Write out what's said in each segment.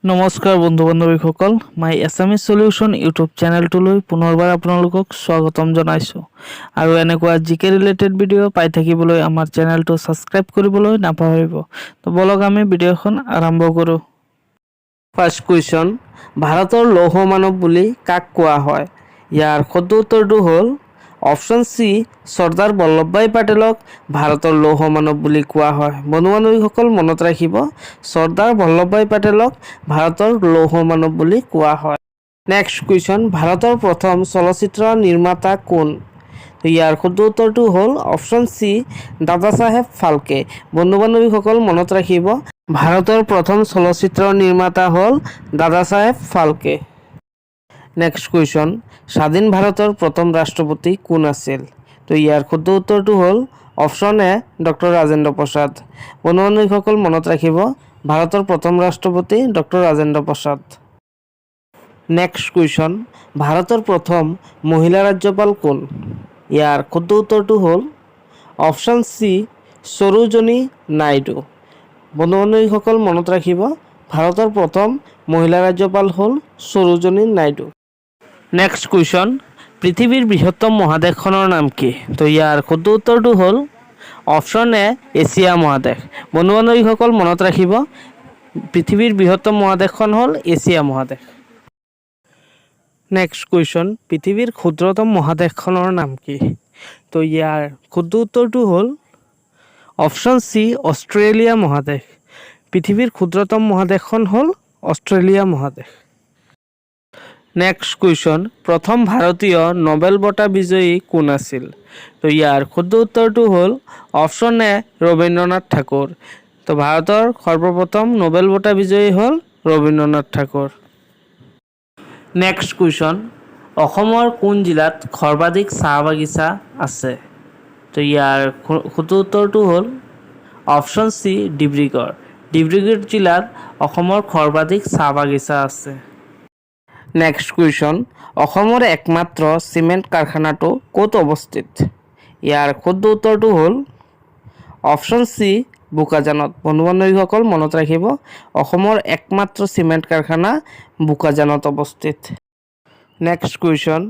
নমস্কাৰ বন্ধু বান্ধৱীসকল, মাই Assamese solution YouTube চেনেলটোলৈ পুনৰবাৰ আপোনালোকক স্বাগতম জনাইছোঁ। আৰু এনেকুৱা জিকে ৰিলেটেড ভিডিঅ' পাই থাকিবলৈ আমাৰ চেনেলটো ছাবস্ক্ৰাইব কৰিবলৈ নাপাহৰিব। তো ব'লক, আমি ভিডিঅ'খন আৰম্ভ কৰোঁ। ফাৰ্ষ্ট কুৱেশ্যন, ভাৰতৰ লৌহ মানৱ বুলি কাক কোৱা হয়? ইয়াৰ শুদ্ধ উত্তৰটো হ'ল অপশ্যন চি, চৰ্দাৰ বল্লভভাই পেটেলক ভাৰতৰ লৌহ মানৱ বুলি কোৱা হয়। বন্ধু বান্ধৱীসকল, মনত ৰাখিব, চৰ্দাৰ বল্লভভাই পেটেলক ভাৰতৰ লৌহ মানৱ বুলি কোৱা হয়। নেক্সট কুৱেশ্যন, ভাৰতৰ প্ৰথম চলচ্চিত্ৰ নিৰ্মাতা কোন? তো ইয়াৰ শুদ্ধ উত্তৰটো হ'ল অপশ্যন চি, দাদা চাহেব ফাল্কে। বন্ধু বান্ধৱীসকল, মনত ৰাখিব, ভাৰতৰ প্ৰথম চলচ্চিত্ৰ নিৰ্মাতা হ'ল দাদা চাহেব ফাল্কে। নেক্সট কুৱেশ্যন, স্বাধীন ভাৰতৰ প্ৰথম ৰাষ্ট্ৰপতি কোন আছিল? তো ইয়াৰ শুদ্ধ উত্তৰটো হ'ল option A, doctor Rajendra Prasad. বন্ধু বান্ধৱীসকল, মনত ৰাখিব, ভাৰতৰ প্ৰথম ৰাষ্ট্ৰপতি doctor Rajendra Prasad. Next question, ভাৰতৰ প্ৰথম মহিলা ৰাজ্যপাল কোন? ইয়াৰ শুদ্ধ উত্তৰটো হ'ল অপশ্যন চি, সৰোজিনী নাইডু। বন্ধু বান্ধৱীসকল, মনত ৰাখিব, ভাৰতৰ প্ৰথম মহিলা ৰাজ্যপাল হ'ল সৰোজিনী নাইডু। নেক্সট কুৱেশ্যন, পৃথিৱীৰ বৃহত্তম মহাদেশখনৰ নাম কি? তো ইয়াৰ শুদ্ধ উত্তৰটো হ'ল অপশ্যন এ, এছিয়া মহাদেশ। বন্ধু বান্ধৱীসকল, মনত ৰাখিব, পৃথিৱীৰ বৃহত্তম মহাদেশখন হ'ল এছিয়া মহাদেশ। নেক্সট কুৱেশ্যন, পৃথিৱীৰ ক্ষুদ্ৰতম মহাদেশখনৰ নাম কি? তো ইয়াৰ শুদ্ধ উত্তৰটো হ'ল অপশ্যন চি, অষ্ট্ৰেলিয়া মহাদেশ। পৃথিৱীৰ ক্ষুদ্ৰতম মহাদেশখন হ'ল অষ্ট্ৰেলিয়া মহাদেশ। নেক্সট কুৱেশ্যন, প্ৰথম ভাৰতীয় নোবেল বঁটা বিজয়ী কোন আছিল? তো ইয়াৰ শুদ্ধ উত্তৰটো হ'ল অপশ্যন এ, ৰবীন্দ্ৰনাথ ঠাকুৰ। তো ভাৰতৰ সৰ্বপ্ৰথম নোবেল বঁটা বিজয়ী হ'ল ৰবীন্দ্ৰনাথ ঠাকুৰ। নেক্সট কুৱেশ্যন, অসমৰ কোন জিলাত সৰ্বাধিক চাহ বাগিচা আছে? তো ইয়াৰ শুদ্ধ উত্তৰটো হ'ল অপশ্যন চি, ডিব্ৰুগড়। ডিব্ৰুগড় জিলাত অসমৰ সৰ্বাধিক চাহ বাগিচা আছে। নেক্সট কুৱেশ্যন, অসমৰ একমাত্ৰ চিমেণ্ট কাৰখানাটো ক'ত অৱস্থিত? ইয়াৰ শুদ্ধ উত্তৰটো হ'ল অপশ্যন চি, বোকাজানত। বন্ধু বান্ধৱীসকল, মনত ৰাখিব, অসমৰ একমাত্ৰ চিমেণ্ট কাৰখানা বোকাজানত অৱস্থিত। নেক্সট কুৱেশ্যন,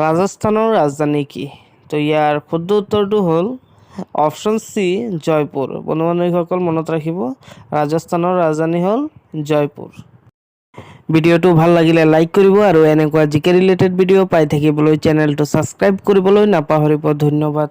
ৰাজস্থানৰ ৰাজধানী কি? তো ইয়াৰ শুদ্ধ উত্তৰটো হ'ল অপশ্যন চি, জয়পুৰ। বন্ধু বান্ধৱীসকল, মনত ৰাখিব, ৰাজস্থানৰ ৰাজধানী হ'ল জয়পুৰ। ভিডিঅ'টো ভাল লাগিলে লাইক কৰিব আৰু এনেকুৱা জিকে ৰিলেটেড ভিডিঅ' পাই থাকিবলৈ চেনেলটো ছাবস্ক্ৰাইব কৰিবলৈ নাপাহৰিব। ধন্যবাদ।